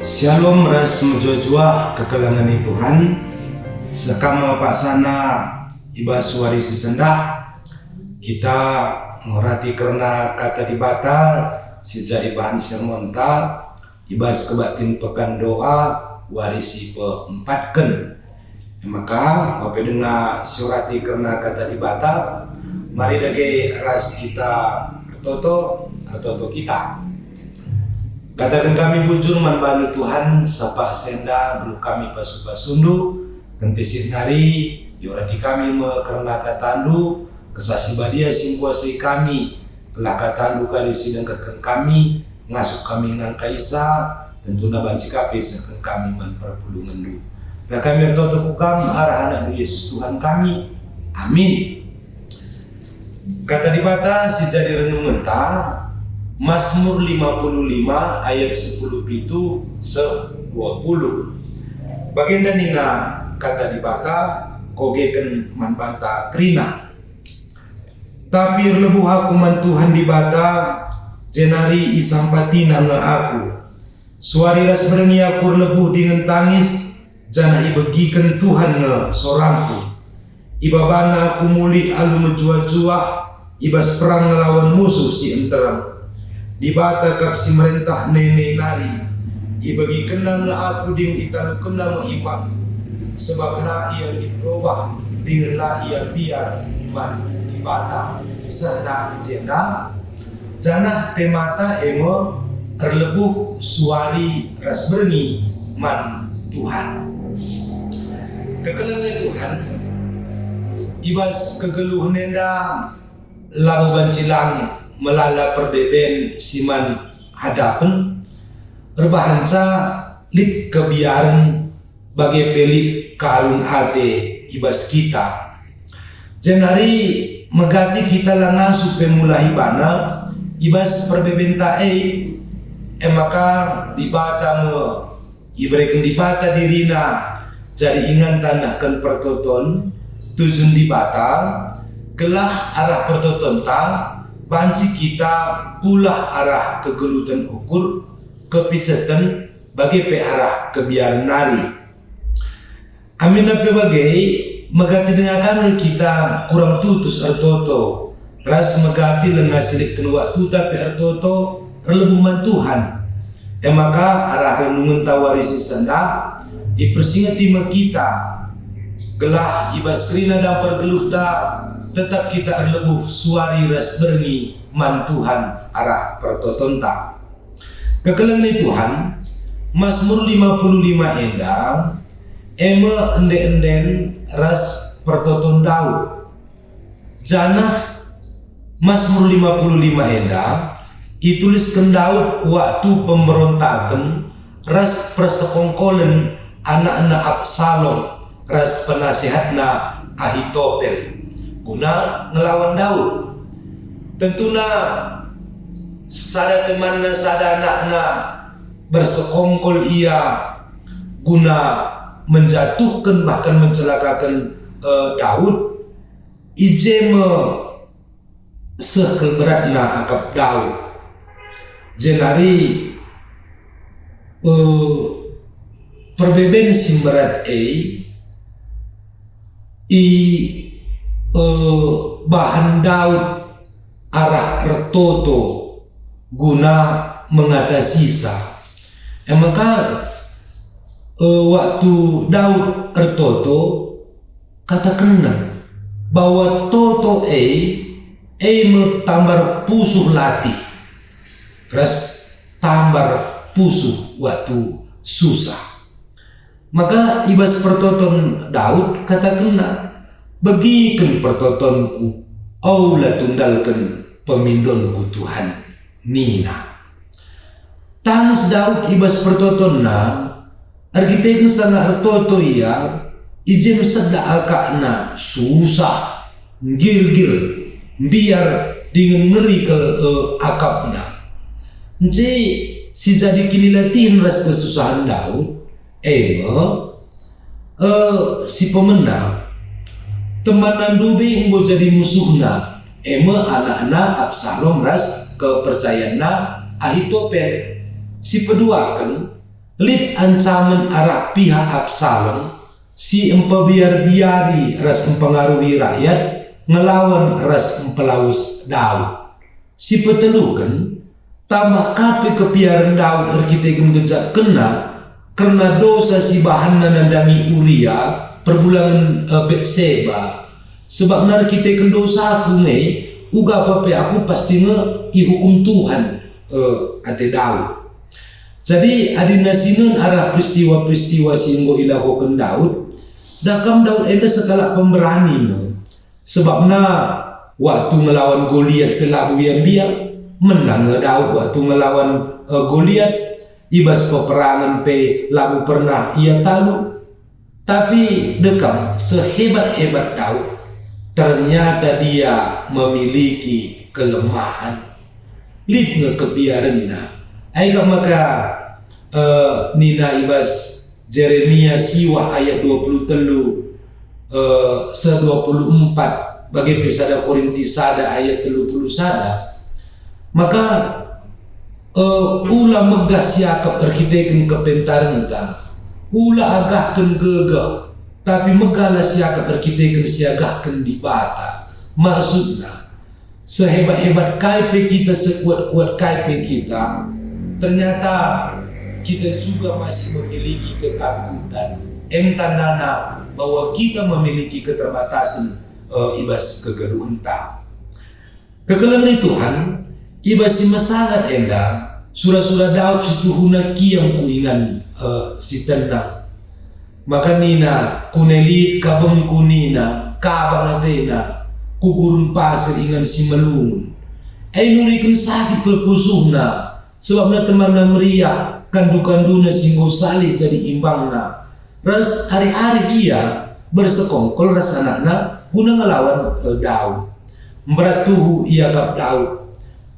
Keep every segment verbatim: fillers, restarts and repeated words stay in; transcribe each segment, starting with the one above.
Shalom ras mejuah-juah kekelengen Tuhan. Sekam paksana i bas wari si sendah, kita ngorati kerna Kata Dibata si jadi bahan sermonta i bas kebaktin pekan doa wari si peempatken. E maka, ope denga siorati kerna Kata Dibata, mari dage ras kita ertoto, ertoto kita. Kataken kami bujur man bandu Tuhan, sapa senda geluh kami pasu-pasundu, kentisik nari, iorati kami me kerna kataNdu, Kesah Si Badia si ngkuasai kami, gelah kataNdu kari si nengkehken kami, ngasup kami nangkaisa, tentuna banci ka pe isehken kami man perpulungenNdu. Reh kami ertoto ku Kam arah AnakNdu Yesus Tuhan kami. Amin. Kata Dibata si jadi renungenta, Masmur lima puluh lima ayat sepuluh pitu seh dua puluh. Bagenda nina Kata Dibata, kogeken man banta kerina. Tapi erlebuh aku man Tuhan Dibata, jenari isampatina nge aku. Suari ras berngi aku erlebuh dingen tangis, janah ibegiken Tuhan nge sorangku. IbabaNa aku mulih alu mejuah-juah i bas perang ngelawan musuh si nterem. Dibata kap si merentah nene nari. IbegikenNa nge aku dingen italukenNa me impangku, sebab la ia nggit robah dingen la ia mbiar man Dibata. Sehna i jenda, janah temata e me erlebuh suari ras berngi man Tuhan. Kekelengen Tuhan, i bas kegeluhen enda labo banci lang melala perbeben si man hadapen, erbahanca lit kebiaren bage pe lit kealun ate i bas kita. Jenari megati kita la ngasup pe mulahi bana i bas perbebenta e, e maka Dibata me ibereken Dibata diriNa jadi inganta nehken pertoton, tujun Dibata, gelah arah pertotonta banci kita pulah arah kegeluhten ukur, kepiceten, bage pe arah kebiaren nari. Aminna pe bage, megati denga ka nge kita kurang tutus ertoto, ras megati langa siletken waktuta pe ertoto erlebuh man Tuhan. E maka arah renungenta wari si sendah, ipersingeti me kita, gelah i bas kerina damper geluhta, tetap kita erlebuh suari ras berngi man Tuhan arah pertotonta. Kekelengen Tuhan, Masmur lima puluh lima enda e me ende-enden ras pertoton Daud. Janah Masmur lima puluh lima enda itulisken Daud waktu pemberontaken ras persekongkolen anakna Absalom ras penasihatna Ahitopel guna ngelawan Daud. Tentuna sada temanna, sada anakna bersekongkol ia guna menjatuhken bahkan mencelakaken, eh, Daud. I je me seh kal beratna akap Daud. Jenari, eh, perbeben si mberat e i, eh, bahan Daud arah ertoto guna mengatasisa. E maka, eh, waktu Daud ertoto, katakenna bahwa toto e, e me tambar pusuh latih ras tambar pusuh waktu susah. Maka i bas pertoton Daud katakenna, "Begiken pertotonku, aula tundalken pemindonku Tuhan," nina. Tangis Daud i bas pertotonna, erkiteken sanga ertoto ia, i je me sedak akapna, susah, nggirgir, mbiar, dingen ngeri kal, eh, akapna. Nce si jadi kinilatihen ras kesusahen Daud, e me, eh, si pemena. Temanna ndube enggo jadi musuhna, e me anakna Absalom ras kepercayanna Ahitopel. Si peduaken, Lit ancamen arah pihak Absalom si mpebiar-biari ras mpengaruhi rakyat ngelawan ras mpelawes Daud. Si peteluken, tambah ka pe kepiaren Daud erkiteken gejapkenna kerna dosa si bahanna nandangi Uria, perbulangen, eh, Betseba. Sebabna erkiteken dosaku nge, uga pe aku pasti nge ihukum Tuhan, eh, ate Daud. Jadi, adi nasinen arah peristiwa-peristiwa si enggo ilakoken Daud, da kam Daud enda sekalak pemberani nge. Sebabna waktu ngelawan Goliat pe labo ia mbiar, menang nge Daud waktu ngelawan, eh, Goliat, i bas peperangen pe labo pernah ia talu. Tapi dekam, sehebat-hebat Daud, ternyata dia memiliki kelemahan. Lit nge kebiarenna. Ai kap maka, eh, nina i bas Jeremia siwah ayat dua puluh telu, eh, seh dua puluh empat, bage pe sada Korinti sada ayat telu puluh sada, maka, eh, ula megah siakap erkiteken kepentarenta, ula agahken gegeh, tapi megahlah siakap erkiteken siagahken Dibata. Maksudna, sehebat-hebat kai pe kita, sekuat-kuat kai pe kita, ternyata kita juga masih memiliki ketakutan. Em tandana bahwa kita memiliki keterbatasan, eh, i bas kegeluhenta. Kekelengen Tuhan, i bas si mesangat enda, sura-sura Daud si tuhuna kiam ku ingan, eh, si tenang. Maka nina, "Kune lit kabengku," nina, "kabang atena, ku gurun pasir ingan si melungun." E nuriken sakit perpusuhna, sebabna temanna meriah, kandu-kanduna si enggo salih jadi imbangna. Ras arih-arih ia bersekongkol ras anakna guna ngelawan, eh, Daud. Mberat tuhu iakap Daud.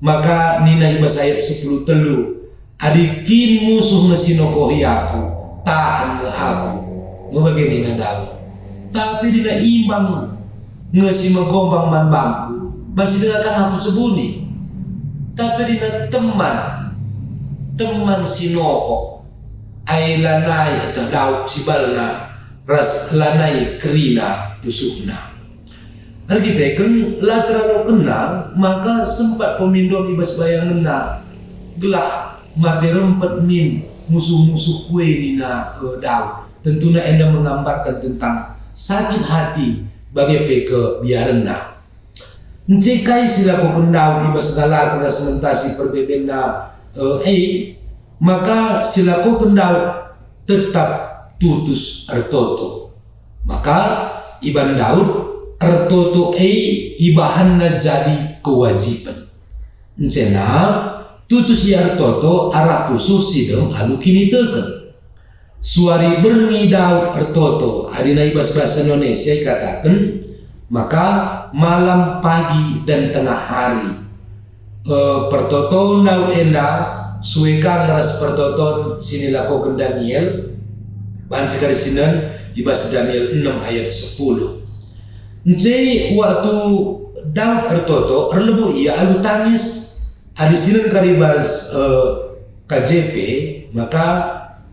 Maka nina i bas ayat sepuluh telu, "Adi kin musuh nge si nokohi aku, tahan nge aku." Me bage nina Daud. "Tapi adi nina imbang nge si megombang man bangku, banci denga kang aku cebuni. Tapi adi nina teman, teman si nokoh, ai lanai eteh Daud sibalna ras lanai kerina pusuhna." Erkiteken la teralokenna, maka sempat pemindon i bas bayangenna, gelah mate rempet min musuh-musuhku e nina, eh, Daud. Tentuna enda menggambarkan tentang sakit hati bage pe kebiarenna. Nce kai si lakoken Daud i bas ngalaken ras mentasi perbebenna, eh, e? Maka si lakoken Daud tetap tutus ertoto. Maka iban Daud, ertoto e ibahanna jadi kewajiben. Encena tutus ia ertoto arah pusuh si dem alu kiniteken. Suari berngi Daud ertoto, adina i bas bahasa Indonesia ikataken maka malam, pagi, dan tengah hari. Eh, pertoton Daud enda sue ka nge ras pertoton si nilakoken Daniel, banci kari sinen i bas Daniel enem ayat sepuluh. Nce waktu Daud ertoto, erlebuh ia alu tangis. Adi sinen kari bas, eh, K J P, maka,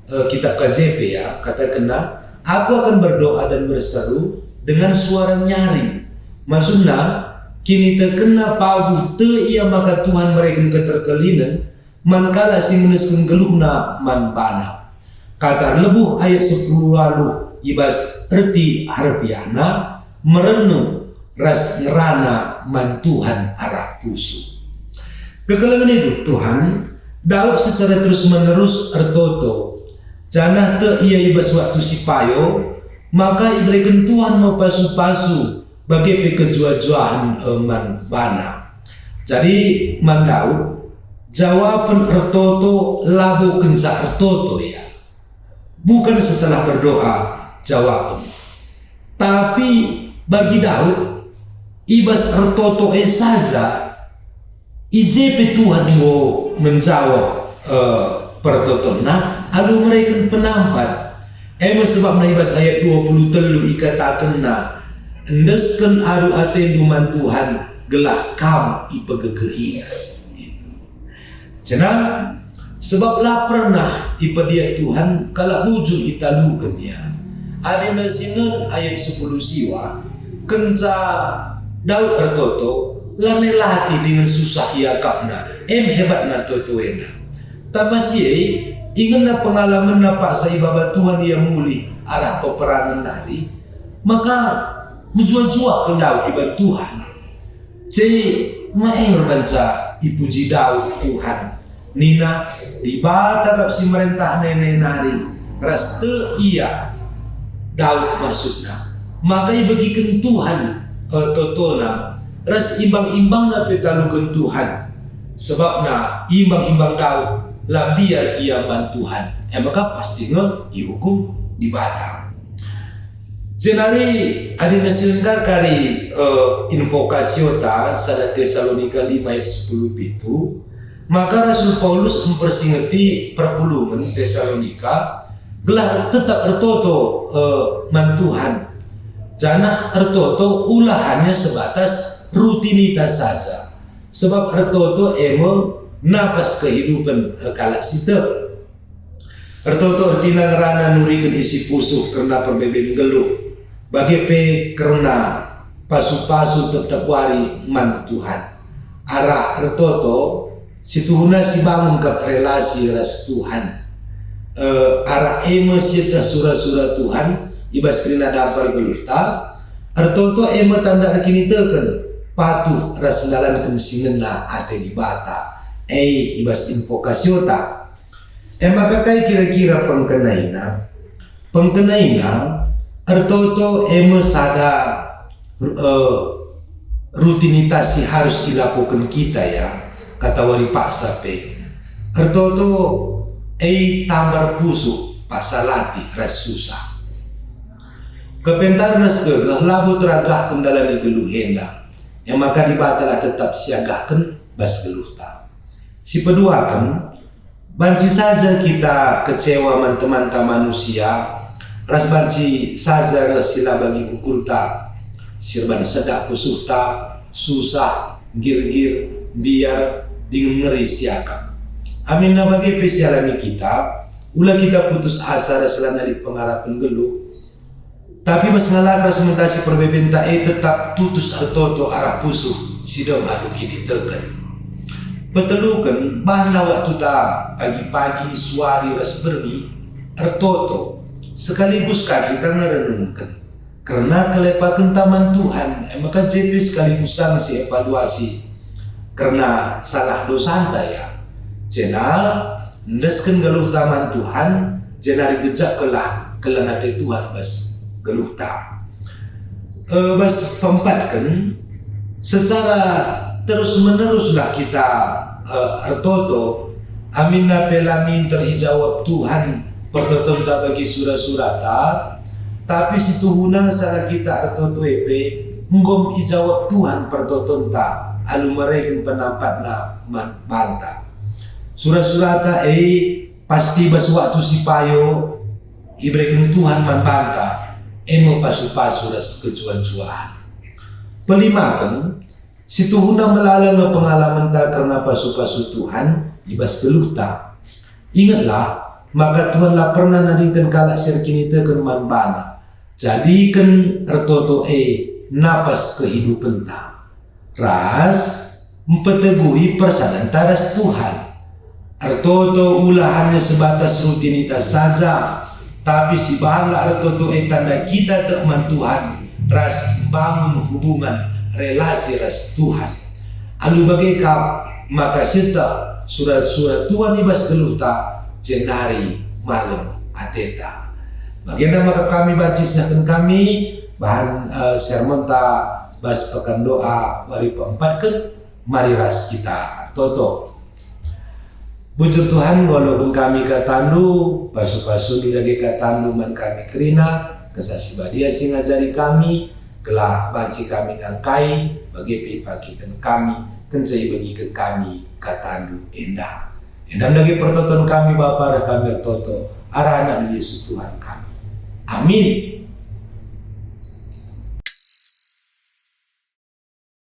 eh, kitab K J P ya, katakenna, "Aku akan berdoa dan berseru dengan suara nyaring." Maksudna, kinitekenna pabuh tek ia maka Tuhan mereken keterkelinen man kalak si ngenesken geluhna man bana. Kata erlebuh ayat sepuluh waluh i bas erti harfiahna, merenung ras ngerana man Tuhan arah pusuh. Kekelengen iduh Tuhan, Daud secara terus-menerus ertoto, janah tek ia i bas waktu si payo, maka ibereken Tuhan me pasu-pasu bage pe kejuah-juahen, eh, man bana. Jadi, man Daud, jawapen ertoto labo kenca ertoto ia. Bukan setelah berdoa jawapen. Tapi bagi Daud, i bas ertoto e saja, i je pe Tuhan enggo menjawab, eh, pertotonna alu mereken penampat. E me sebabna i bas ayat dua puluh telu ikatakenna, "Endesken alu atendu man Tuhan, gelah Kam ipegegehiNa." Gitu. Senang, Sebab la pernah ipediat Tuhan kalak bujur italuken ia. Adina sinen ayat sepuluh siwa, kenca Daud ertoto, lanai latih dingen susah iakapna, em hebatna toto enda. Tambah si e, ingetna pengalamenna paksa ibaba Tuhan ia mulih arah peperangen nari, maka mejuah-juah kel Daud iban Tuhan. Jadi, maher banca ipuji Daud Tuhan. Nina, "Dibata kap si merentah nene nari, ras tek ia." Daud maksudna. Maka ibegiken Tuhan, eh, totona, ras imbang-imbangna pe taluken Tuhan. Sebabna imbang-imbang Daud la mbiar ia man Tuhan. E maka pasti nge ihukum Dibata. Jenari, adina si engkar kari, eh, invokasiota sada Tesalonika lima ayat sepuluh pitu, maka Rasul Paulus mpersingeti perpulungen Tesalonika gelah tetap ertoto, eh, man Tuhan, janah ertoto ulahannya sebatas rutinitas saja, sebab ertoto e me napas kehidupen, eh, kalak si tek. Ertoto ertina ngerana nuriken isi pusuh kerna perbeben nggeluh, bage pe kerna pasu-pasu tep-tep wari man Tuhan. Arah ertoto, situhuna sibangun kap relasi ras Tuhan. Eh, arah e me sieteh sura-sura Tuhan i bas kerina dampar geluhta. Ertoto e me tanda erkiniteken, patuh ras ndalanken si ngena ate Dibata, e i bas invokasiota. E maka kai kira-kira pengkenaina? Pengkenaina, ertoto e me sada, eh, rutinitas si harus ilakoken kita, ya, katawari paksa pe. Ertoto e tambar pusuh, paksa latih ras susah. Kepentaren ras gegeh labo teragahken ndalani geluh enda, e maka Dibata lah tetap siagahken bas geluhta. Sipeduaken, banci saja kita kecewa man temanta manusia, ras banci saja reh si la bagi ukurta, si erban sedak pusuhta, susah, girgir, mbiar, dingen ngeri siakap. Aminna bage pe sialami kita, ula kita putus asa ras lanai lit pengarapen geluh, tapi bas ngalak ras mentasi perbebenta e tetap tutus ertoto arah pusuh si dem alu kiniteken. Peteluken, bahanlah waktuta pagi-pagi, suari ras berngi ertoto, sekaligus ka kita ngerenungken kerna kelepakenta man Tuhan, e maka je pe sekaligus ka nge si evaluasi kerna salah dosanta, ya. Jena endesken geluhta man Tuhan, jenari gejapkenlah keleng ate Tuhan bas geluhta. E, bas peempatken, secara terus-meneruslah kita, e, ertoto, aminna pe la minter ijawab Tuhan pertotonta bagi sura-surata, tapi situhuna sanga kita ertoto e pe, enggo me ijawab Tuhan pertotonta alu mereken penampatNa man banta. Sura-surata e pasti bas waktu si payo ibereken Tuhan man banta, e me pasu-pasu ras kejuah-juahen. Pelimaken, situhuna melala nge pengalamenta kerna pasu-pasu Tuhan i bas geluhta. Ingetlah, maka Tuhan la pernah nadingken kalak si erkiniteken man baNa. Jadiken ertoto e napas kehidupenta, ras mpeteguhi persadanta ras Tuhan. Ertoto ulahanna sebatas rutinitas saja, tapi sibahanlah ertoto e tanda kita tek man Tuhan ras mbangun hubungan relasi ras Tuhan. Alu bage kap, maka sieteh sura-sura Tuhan i bas geluhta, jenari malem ateta. Bagenda maka kami banci sehken kami bahan, eh, sermonta bas pekan doa wari peempatken. Mari ras kita ertoto. Bujur Tuhan, ngaloken kami kataNdu, pasu-pasuNdu dage kataNdu man kami kerina, Kesah Si Badia si ngajari kami, gelah banci kami nangkai, bage pe ipakiken kami, kenca ibegiken kami kataNdu enda. Enda me dage pertoton kami, Bapa, reh kami ertoto, arah AnakNdu Jesus Tuhan kami. Amin.